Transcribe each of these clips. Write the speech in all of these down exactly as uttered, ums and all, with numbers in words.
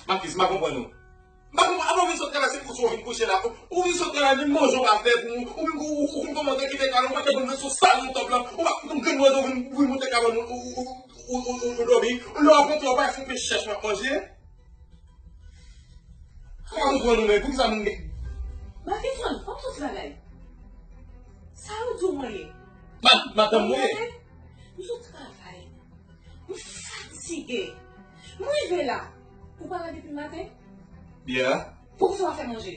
Makis, m pa konprann ou. M pa konprann, avan w vin sot travay, se kouche w vin kouche la. Ou vin sot travay, vin manje w pa fè pou ou, ou vin ou, ou, ou vin kòmanse kite kay la, ou pa te konn sou salon top lan, ou pa konn grenn manje w vin, vin monte kabann ou, ou, ou, ou, ou, ou, ou dòmi. Lè w ap rantre, w pa fè yon pye chèch w ap manje. M pa konprann ou, men poukisa moun gen. Marckenson, fò m di w ti bagay. Sa yo di w mwen ye. Ma-, madanm mwen ye. M sot travay. M fatige. M rive la. Ou pa la depi maten? Yeah. Poukisa w pa fè manje?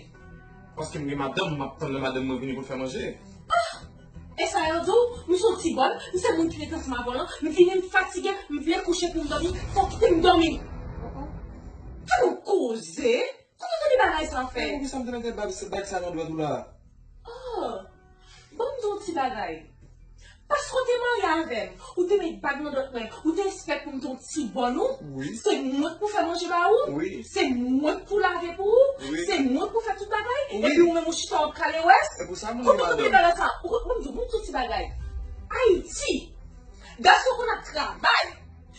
Paske m gen madanm, m ap tann lè madanm mwen vini pou l fè manje. Ah! E sa yo di w, m se yon ti bòn, m se moun ki ret ansanm avè w lan, m vini m fatige, m vle kouche pou m dòmi, fò w kite m dòmi. Ki nou koze? Kote w tande bagay sa fè? E poukisa m te mete bag, bag sa nan dwèt ou la? Oh, ban m di w yon ti bagay. Paske w te marye avè m, ou te met bag nan dwèt mwen, ou te espè pou m te yon ti bòn ou? Wi. Se mwen k pou fè manje ba ou? Wi. Se mwen k pou lave pou ou? Wi. Se mwen k pou fè tout bagay? Wi. Epi ou menm ou chita w ap kale wès? E pou sa moun gen madanm. Kote w tande bagay sa? Ou, ban m di w, ban m di w yon ti bagay. Ayiti, gason konn ap travay.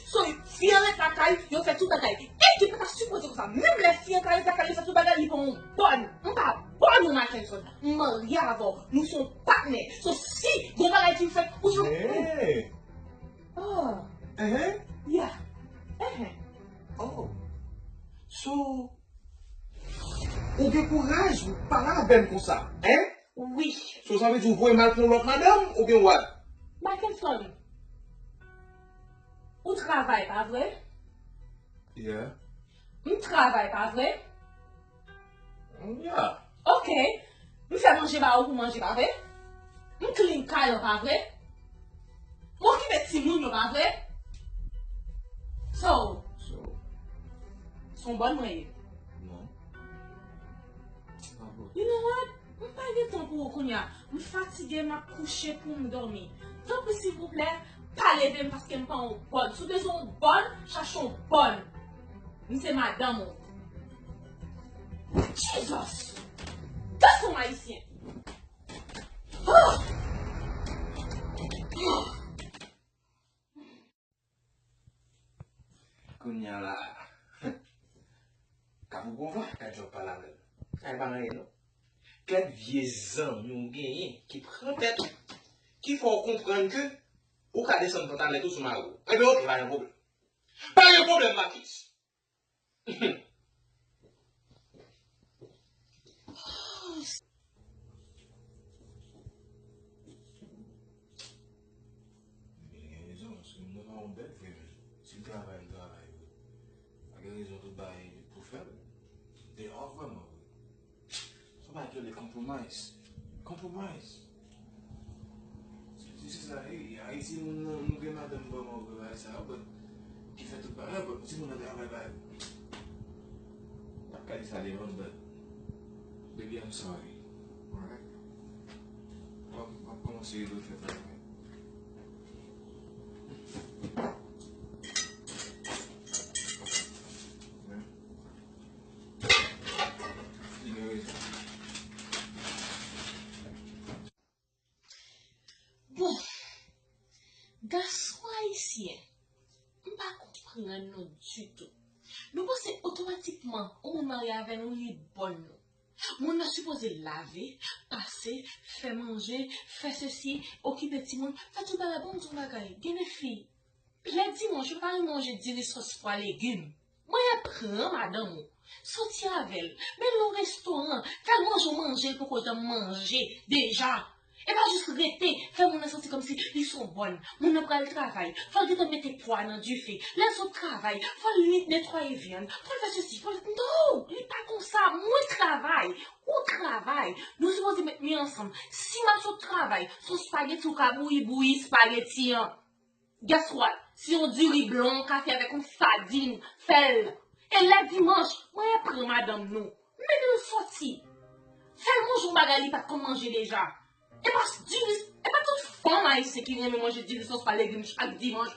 So, fi an ret lakay, yo fè tout bagay. Ekip la ta sipoze konsa. Menm lè fi an ka ret lakay, yo fè tout bagay, li pa yon bòn. M pa bòn ou, Marckenson. M marye avè w. Nou se yon patnè. So, si gon bagay ki fèt, ou se yon... Hey. Oh. Enhen. Yeah. Enhen. Oh. So, ou gen kouraj pale avè m konsa, en? Wi. So, sa vle di ou voye m al pran yon lòt madanm, oubyen what? Marckenson, ou travay, pa vre? Yeah. M travay, pa vre? Yeah. Ok. M fè manje ba ou pou manje, pa vre? M clean kay ou, pa vre? M okipe timoun yo, pa vre? So, so, se yon bòn mwen ye? Non. You know what? M pa gen tan pou ou kounye a. M fatige, m ap kouche pou m dòmi. Tanpri, silvouplè, pa leve m paske m pa yon bòn. Si w bezwen yon bòn, chache yon bòn. M se madanm ou. Jesus! Gason ayisyen! Ah! Kounye a la, Kapou Pwova, gad jan w pale avè l. Sa e pa anyen non. Kèk vye zanmi w genyen ki pran tèt ou, ki fè w konprann ke ou ka desann pantalèt ou sou mari w. Ebyen, oke, pa gen pwoblèm. Pa gen pwoblèm, Makis. Li gen rezon, paske moun nan pa yon bèt vre, men si l travay, li travay vre. Pa gen rezon tout bagay pou fè l. Li te off vrèman vre. Sa pa rele compromise. Compromise. Se, se sa, e, Ayiti, moun nan, nou gen madanm vrèman vre bagay sa yo, but ki fè tout bagay, but si moun nan travay, bagay. M ap gade sa devan, but baby, I'm sorry. Alright? M ap, m ap kòmanse refè travay. Bon, gason ayisyen, m pa konprann nou ditou. Nou panse otomatikman yon moun marye avè nou, li bòn nou. Moun nan sipoze lave, pase, fè manje, fè sesi, okipe timoun, fè tout bagay. Bon, m di w bagay, gen de fi, lè dimanch, yo pa renmen manje diri sòs pwa legim. Mwen pran madanm ou, soti avè l, mennen l yon restoran, fè l manje yon manje l poko janm manje deja. E pa jis rete, fè moun nan santi kòmsi li se yon bòn. Moun nan pral travay, fò l gentan mete pwa nan dife. Lè l sot travay, fò l netwaye vyann, fò l fè sesi, fò l... No! Li pa konsa. Mwen travay, ou travay. Nou sipoze met men ansanm. Si m ap sot travay, se yon spageti ou ka bouyi, bouyi spageti an. Guess what? Si yon diri blan ou ka fè avèk yon sadin, fè l. E lè dimanch, mwen pran madanm nou, mennen l soti. Fè l manje yon bagay li pa t konn manje deja. E pa diri, e pa tout fanm ayisyen ki renmen manje diri sòs pa legim chak dimanch.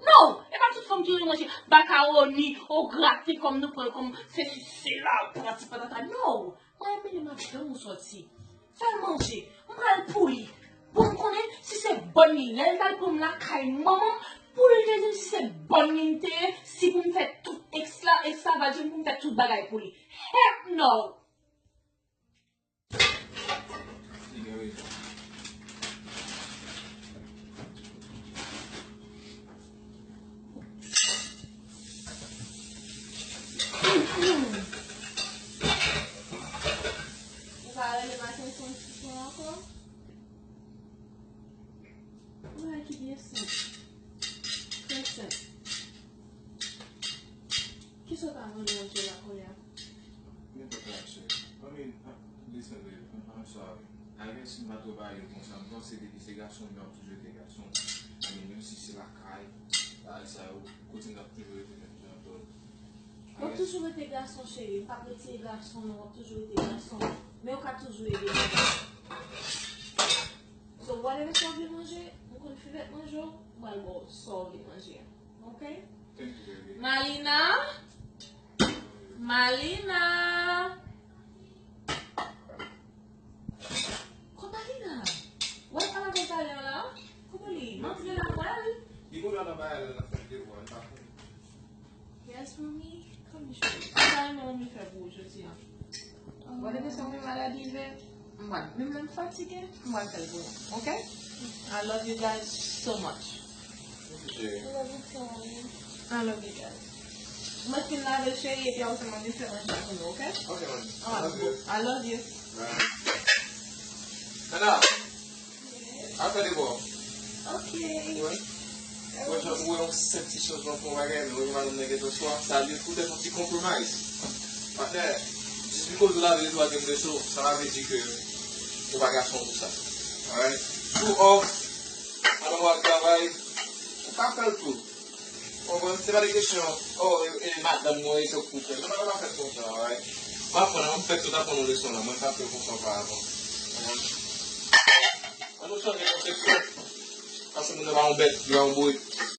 No! E pa tout fanm ki renmen manje makawoni, o grate kòm nou pran l kòm sesi sela, pran ti patata. No! Mwen mennen madanm ou soti. Fè l manje. M pral pou li. Pou m konnen si se bòn li. Lè l t al pran m lakay manman m, pou li te di m si se bòn li m te ye, si pou m fè tout eksla-, esklavaj yo, pou m fè tout bagay pou li. Heck no! Ou pa rele m atensyon sou ankò? Bagay ki byen senp. Trè senp. Kisa w ta mande Angela kounye a? Nenpòt bagay, cheri. I mean, ah, listen, baby, I'm, I'm sorry. I guess m pa twò pale konsa. M panse depi se gason, m ap toujou rete gason. I mean, menm si se lakay, bagay sa yo, kote m ap toujou rete menm jan, but I W ap guess toujou rete gason, cheri. M p ap retire gason, non, w ap toujou rete gason. Men w ka toujou ede m. So, whatever sa w vle manje, m konn fevèt manje w, m pral ba w sa w vle manje a. Ok? Thank you, baby. Malina? Malina? Kot Malina? W al pale avè l talè a la? Kote li? Mwen t gen nan pral. Li konn al nan bagay la, l ap fè devwa, li pa konn. Yes, mommy. Come here. Sa mwen menm fè pou ou jodi a. Whatever sa mwen malad rive, m pral, menm lè m fatige, m pral fè l pou ou. Ok? I love you guys so much. Thank you, cheri. I love you too, mommy. I love you guys. Mwen fin lave l, cheri, epi apre mwen vin fè manje pou nou, ok? Ok, man. I love you. I love you. Bye. Nana. Al fè devwa w. Ok. Wi. Mwen jan ou wè yon senp ti chanjman pou yon bagay, men ou wè madanm nan gen tò swa, sa li poutèt yon ti compromise. Patnè, just because ou lave de twa grenn de cho, sa pa vle di ke ou pa gason pou sa. Alright? Too off, madanm w ap travay, ou ka fè l tou. Ou konprann? Se pa de kesyon, oh, e, e madanm mwen, e se ou k pou fè l. Non, non, non, pa fè l konsa, alright? M aprann, m fèk sot aprann yon leson la, mwen pa fè l konsa oparavan. Konprann? Ann nou chanje konsepsyon. Paske moun nan pa yon bèt, li pa yon bourik.